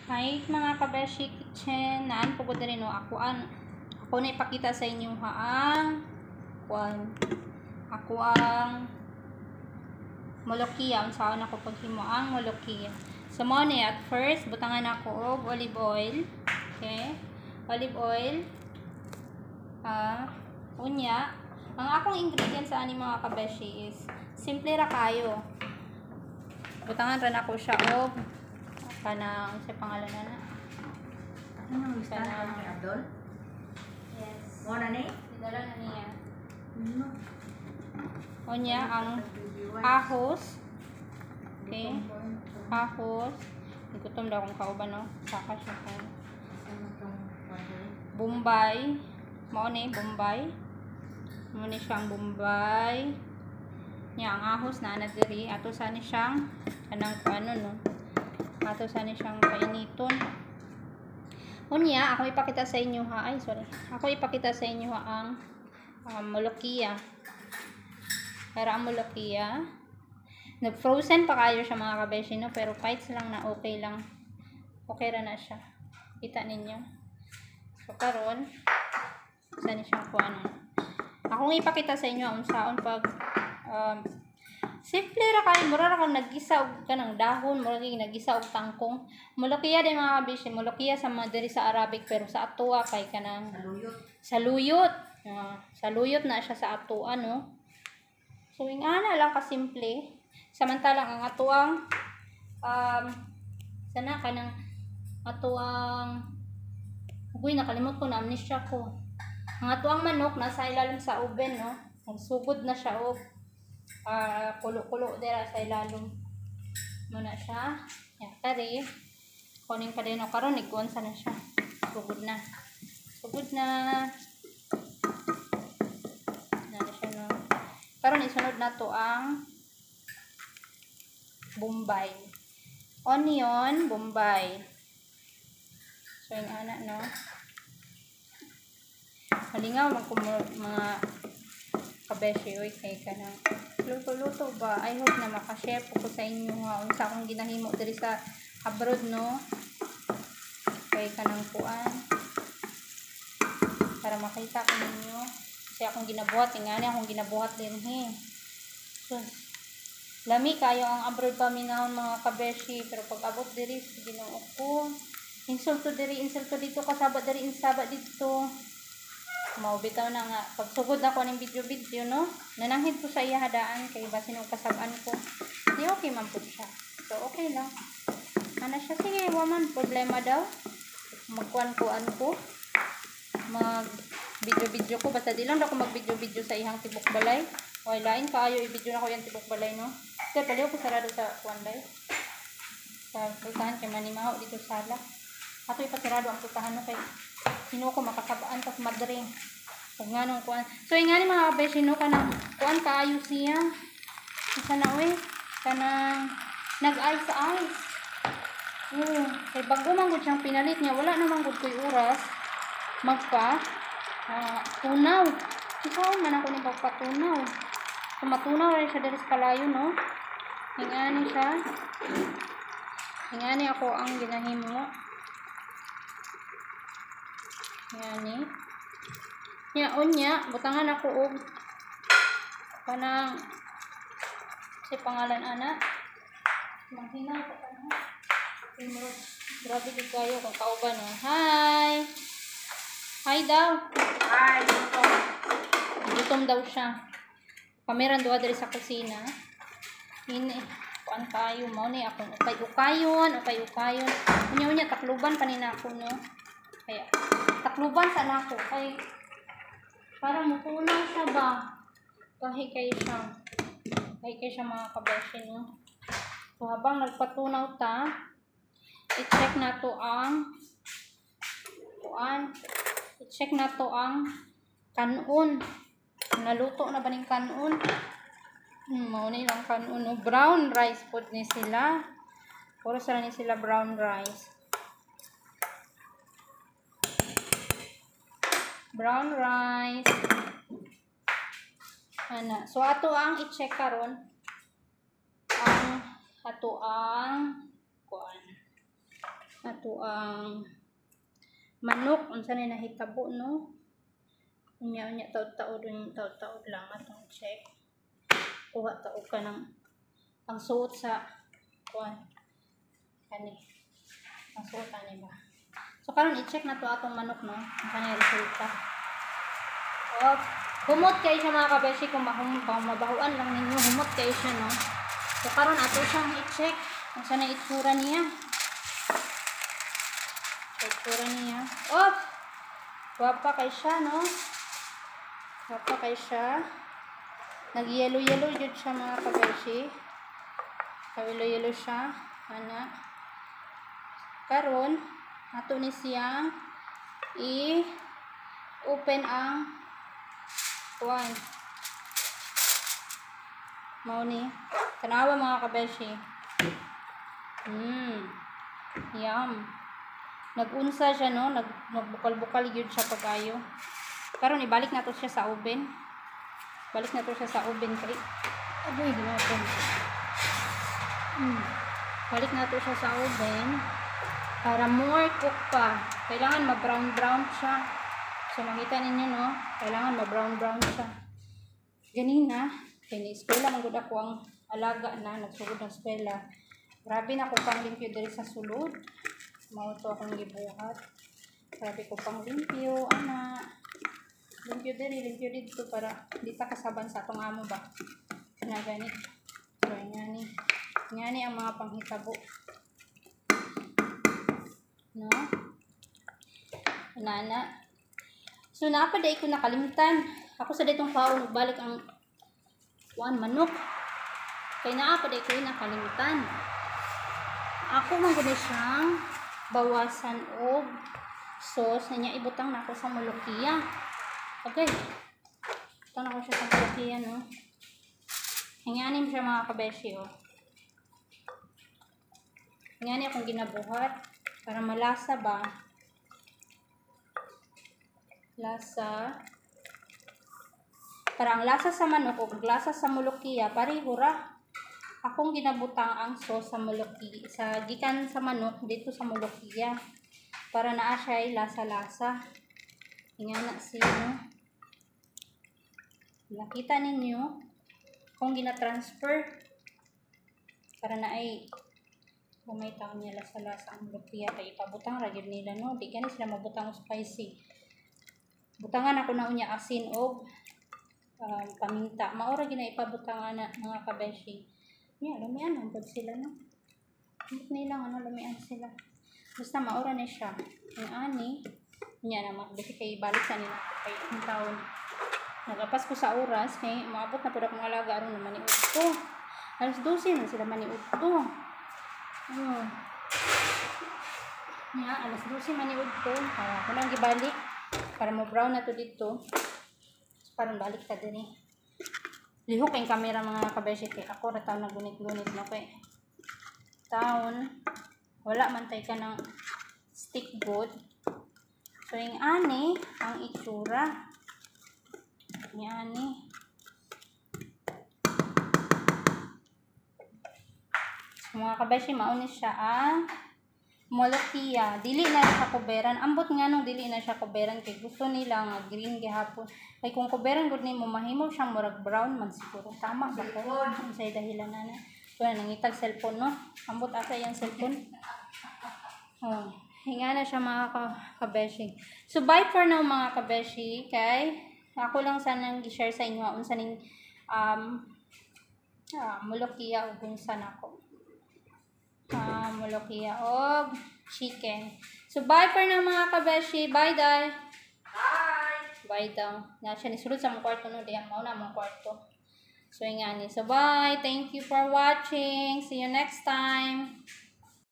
Hi, mga kabeshi kitchen, naan po ko diri, no. Ako an ako na ipakita sa inyo ha ang kuan. Ako ang molokhia, unsaon ako paghimo ang molokhia. So mao ni, at first butangan ako og olive oil. Okay? Olive oil. Unya, ang akong ingredients sa ani, mga kabeshi, is simple ra kayo. Butangan ra nako siya og kanang sa pangalan na na. Ano ang stand kay Abdul? Yes. Mo na ni? Dala na niya. No. Unya, ang ahos. Okay. Ahos. Gutom daw akong kauban, no? Saka siya ko. Bombay. Mao ni Bombay. Mao ni siyang Bombay. Nya ang ahos na na diri, ato sa ni siyang kanang ano, no. Ato sa ni siyang painiton. Unya, ako ipakita sa inyo ha. Ay, sorry. Ako ipakita sa inyo ha ang molokhia. Para ang molokhia. Nag-frozen pa kayo siya, mga kabeshi, no? Pero kahit lang na okay lang. Okay ra na siya. Kita ninyo. So, karon saan siya ko ano. Akong ipakita sa inyo ang saon pag simple ra kayo, mura ra kang naggisa og kanang dahon, mura kay naggisa og tangkong. Molokhia din, mga kabeshi, molokhia sa mga diri sa Arabic, pero sa atoa kay kanang Saluyot. Saluyot. Saluyot na siya sa atoa, no. So ingana lang kasimple. Samantalang ang atoang sana kanang atoang. Uy, nakalimot ko na, amnesia ko. Ang atoang manok nasa ilalim sa oven, no. Nagsugod na siya og kulo-kulo dira sa ilalom. Muna siya. Ya, kari. Kuning pa din karon nagkuan sa na siya. Sugod na. Sugod na. Na na siya, no. Karon isunod na to ang Bombay. Onion, Bombay. So, yung ana, no. Malingaw man ko mga kabeshi, oy, kay kanang luto-luto ba. I hope na makashare po ko sa inyo nga unsa akong ginahimo diri sa abroad, no, kay kanang kuan para makita ko ninyo kasi akong ginabuhat, ingani akong ginabuhat dinhi. So lami kayo ang abroad paminahon, mga kabeshi, pero pag abot diri sa Ginoo ko, insulto diri, insulto dito, kasaba diri, insaba dito. Mao bitaw na nga pagsugod ako ning video-video, no, nananghid ko sa iya hadaan kay basin og kasab-an ko. Di okay man pud siya, so okay lang ana siya. Sige, wa man problema daw magkuan-kuan ko, mag video-video ko, basta di lang daw ko mag video-video sa ihang tibok balay. Okay, lain kaayo i-video na ko yung tibok balay, no. Kaya paliw ko sarado sa kuan day, sa pultahan, kay manimaho dito sa sala. Ato ipasarado ang pultahan, no, kay sino ko makasabaan tas madre ug nganong kuan. So ingani, mga kabeshi, no, kanang kuan kaayo siya. Isa na oy, kanang nag ice ice. Oo, kay bago man gud siyang pinalit niya, wala naman gud koy oras magpa tunaw. Ikaw man ako ni pagpatunaw. So matunaw rin siya diri sa kalayo, no. Ingani siya. Ingani ako ang ginahimo. Ingani. Nya unya, butangan ako og kanang si pangalan ana. Manghinaw ko kanang. Grabe gid kayo kung kauban, no. Hi. Hi daw. Hi, gutom. Gutom daw siya. Kameran duha diri sa kusina. Ini kuan kayo, mao ni akong ukay-ukayon, ukay-ukayon. Unya-unya takluban pa ni nako, no. Kaya takluban sa nako kay para mutunaw siya ba. Kahi kay siya. Kahi kay siya, mga kabeshi, no. So habang nagpatunaw ta, i-check na to ang kuan. I-check na to ang kanon. Naluto na ba ning kanon? Mao ni lang kanon, no. Brown rice pod ni sila. Puro sila ni sila brown rice. Brown rice. Ana. So ato ang i-check karon ang ato ang kuan. ato ang manok, unsa ni nahitabo, no? Unya-unya, taod-taod, unya taod-taod lang atong check. Kuha ta og kanang ang suot sa kuan kani. Ang suot ani ba? So karon i-check na to atong manok, no? Unsa ni resulta. Oh, humot kay siya, mga kabeshi, kung mabahuan lang ninyo, humot kay siya, no? So karon ato siyang i-check unsa na itsura niya. Sa itsura niya. Oh! Gwapa kay siya, no? Gwapa kay siya. Nag-yellow-yellow jud siya, mga kabeshi. Kawilo-yellow siya. Ana. Karon, ato ni siyang i-open ang kuan. Mao ni. Tanawa, mga kabeshi. Yum. Nag-unsa siya, no? Nagbukal-bukal yun siya pag-ayo. Karon ibalik na to siya sa oven. Balik na to siya sa oven kay agoy, Ginoo ko. Balik na to siya sa oven para more cook pa. Kailangan ma-brown brown siya. So makita ninyo, no? Kailangan ma-brown brown siya. Ganina, kay ni eskwela man gud ako ang alaga na nagsugod ng eskwela. Grabe na ko pang limpyo diri sa sulod. Mao to akong gibuhat. Grabe ko pang limpyo, ana. Limpyo diri, limpyo dito para di ta kasaban sa atong amo ba. Na gani. So ngani. Ngani ang mga panghitabo. No? Nana. So naa pa day ko nakalimtan. Ako sa ditong kaon balik ang kuan manok. Kay naa pa day ko nakalimtan. Ako man gud siyang bawasan og sauce na niya, ibutang na ako sa mulukiya. Okay. Butang na ko siya sa mulukiya, no. Hinganin siya, mga kabeshi, oh. Ngani akong ginabuhat para malasa ba. Lasa. Para ang lasa sa manok ug lasa sa mulukiya pareho ra. Akong ginabutang ang sauce sa mulukiya, sa gikan sa manok dito sa mulukiya para naa siya lasa-lasa. Ingana siya, no? Nakita ninyo kung gina-transfer para na ay umay taon niya lasa-lasa ang mulukiya kay ipabutang ra gyud nila, no? Di gani sila mabutang og spicy. Butangan ako na unya asin og paminta. Mao ra gyud na ipabutang ana, mga kabeshi. Nya lumian man pud sila, no? Ambot nilang ano, lumian sila. Basta maura ni siya. Ang ani nya na, mga kabeshi, kay balik sa nila kay ang taon. Nagapas ko sa oras kay moabot na pud akong alaga aron na maniud ko. Alas 12 na sila maniud ko. Oh. Nya alas 12 maniud ko. Para ako nang gibalik para mo brown na to dito. So, parang balik ta dinhi. Lihok ang camera, mga kabeshi, kay ako ra taon nagunit-gunit, no, kay taon wala man tay ka ng stick good. So yung ani ang itsura ni ani. So, mga kabeshi, mauni siya ang molokhia. Dili na siya kuberan. Ambot nga nung dili na siya kuberan kay gusto nila nga green gihapon. Kay kung kuberan gud nimo, mahimo siyang murag brown man siguro. Tama ba ko? Unsay dahilan na? So, nangitag cellphone, no? Ambot asa iyang cellphone. Oh, hinga na siya, mga kabeshi. So bye for now, mga kabeshi, kay ako lang sanang gi-share sa inyo unsa ning molokhia ug unsa nako. Molokhia og chicken. So bye for now, mga kabeshi. Bye dai. Bye! Bye daw. Na siya ni sulod sa mong kwarto, no, diha mao na mong kwarto. So ingani. So bye. Thank you for watching. See you next time.